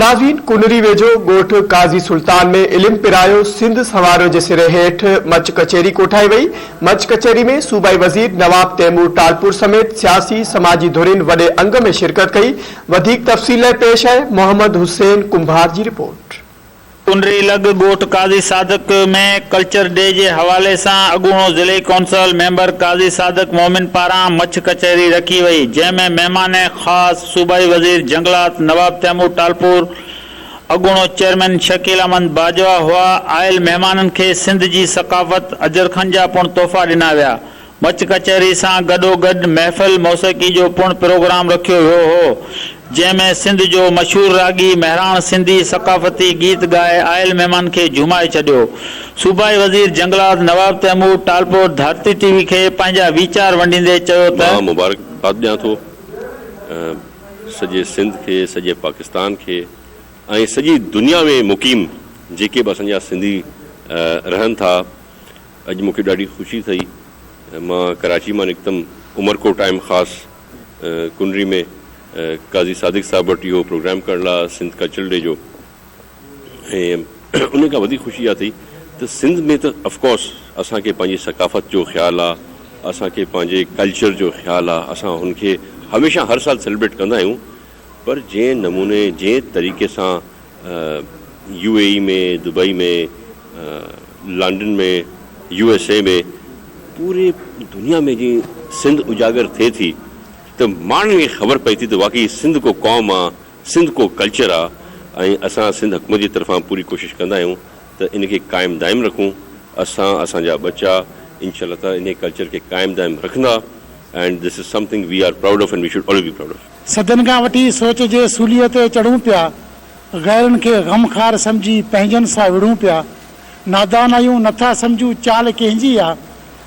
ناظرين ڪنري ويجهو ڳوٺ قاضي سلطان ۾ علم پرايو سنڌ سنواريو جي سري هيٺ مچ ڪچهري ڪوٺائي وئي، مچ ڪچهري ۾ صوبائي وزير نواب تيمور ٽالپور سميت سياسي سماجي ڌرين وڏي انگ ۾ شرڪت ڪئي، وڌيڪ تفصيل لاء پيش آهي محمد حسين ڪنڀار جي رپورٽ. ڪنري لڳ ڳوٺ قاضي صادق ۾ ڪلچر ڊي جي حوالي سان اڳوڻو ضلعي ڪونسل ميمبر قاضي صادق مومن پاران مڇ ڪچهري رکي وئي جنهن ۾ مهمان خاص صوبائي وزير جهنگلات نواب تيمور ٽالپور، اڳوڻو چيئرمين شڪيل احمد باجوا هئا، آيل مهمانن کي سنڌ جي ثقافت اجرکن جا پڻ تحفا ڏنا ويا. مچ ڪچهري سان گڏوگڏ محفل موسيقي جو پڻ پروگرام رکيو ويو هو، جنهن ۾ سنڌ جو مشهور راڳي مهراڻ سنڌي ثقافتي گيت ڳائي آيل مهمانن کي جهومائي ڇڏيو. صوبائي وزير جهنگلات نواب تيمور ٽالپور ڌرتي ٽي وي کي پنهنجا ويچار ونڊيندي چيو ته. مان مبارڪباد ڏيان ٿو سڄي سنڌ کي، سڄي پاڪستان کي ۽ سڄي دنيا ۾ مقيم جيڪي به اسان جا سنڌي رهن ٿا. اڄ مون کي ڏاڍي خوشي ٿئي مان ڪراچي مان نڪتم عمرڪوٽ آيم خاص ڪنري ۾ قاضي صادق صاحب وٽ اهو پروگرام ڪرڻ لاء سنڌ ڪلچرل ڊي جو ۽ ان کان وڌيڪ خوشي اها ٿئي ته سنڌ ۾ ته آف ڪورس اسان کي پنهنجي ثقافت جو خيال آ اسان کي پنهنجي ڪلچر جو خيال آ اسان هن کي هميشه هر سال سيلبريٽ ڪندا آهيون پر جنهن نموني جنهن طريقي سان U A E ۾ Dubai ۾ London ۾ U S A ۾ پوري دنيا ۾ جي سنڌ اجاگر ٿئي ٿي ته ماڻهن کي خبر پئي ٿي ته واقعي سنڌ ڪو قوم آ سنڌ ڪو ڪلچر آ ۽ اسان سنڌ حڪومت جي طرفان پوري ڪوشش ڪندا آهيون ته ان کي قائم دائم رکون اسان اسان جا ٻچا انشاء الله تعالي انهي ڪلچر کي قائم دائم رکندا and this is something we are proud of and we should always be proud of. صدين کان وٺي سوچ جي سوليء تي چڙهون پيا، غيرن کي غمخوار سمجهي پنهنجن سان وڙهون پيا. نادان آهيون نٿا سمجهون چال ڪنهن جي آ،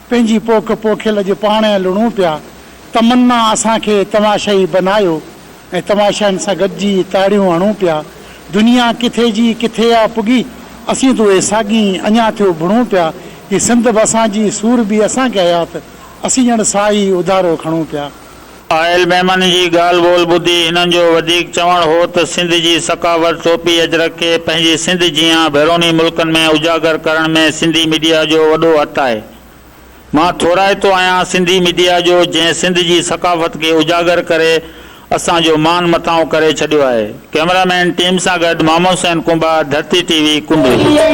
پنهنجي پوک پوکيل اڄ پاڻ ئي لڻون پيا. تمنا اسان کي تماشائي بنايو ۽ تماشائين سان گڏجي تاڙيون هڻون پيا. دنيا ڪٿي جي ڪٿي آ پڳي، اسين ته اهي ساڳي اڃا ٿيو ڀڻون پيا. هي سنڌ به اسان جي، سور به اسان کي حيات، اسين ڄڻ ساهه ئي اڌارو کڻون پيا. آيل مهمانن جي ڳالهه ٻولهه ٻڌي هنن جو وڌيڪ چوڻ هو ته سنڌ جي ثقافت ٽوپي اجرڪ کي پنهنجي سنڌ جيان بيروني ملڪن ۾ اجاگر ڪرڻ ۾ سنڌي ميڊيا جو وڏو هٿ آهي. مان ٿورائتو آهيان سنڌي ميڊيا جو جنهن سنڌ جي ثقافت کي اجاگر ڪري اسان جو مان مٿانهون ڪري ڇڏيو آهي. ڪئميرا مين ٽيم سان گڏ محمد حسين ڪنڀار، ڌرتي ٽي وي، ڪنڊري.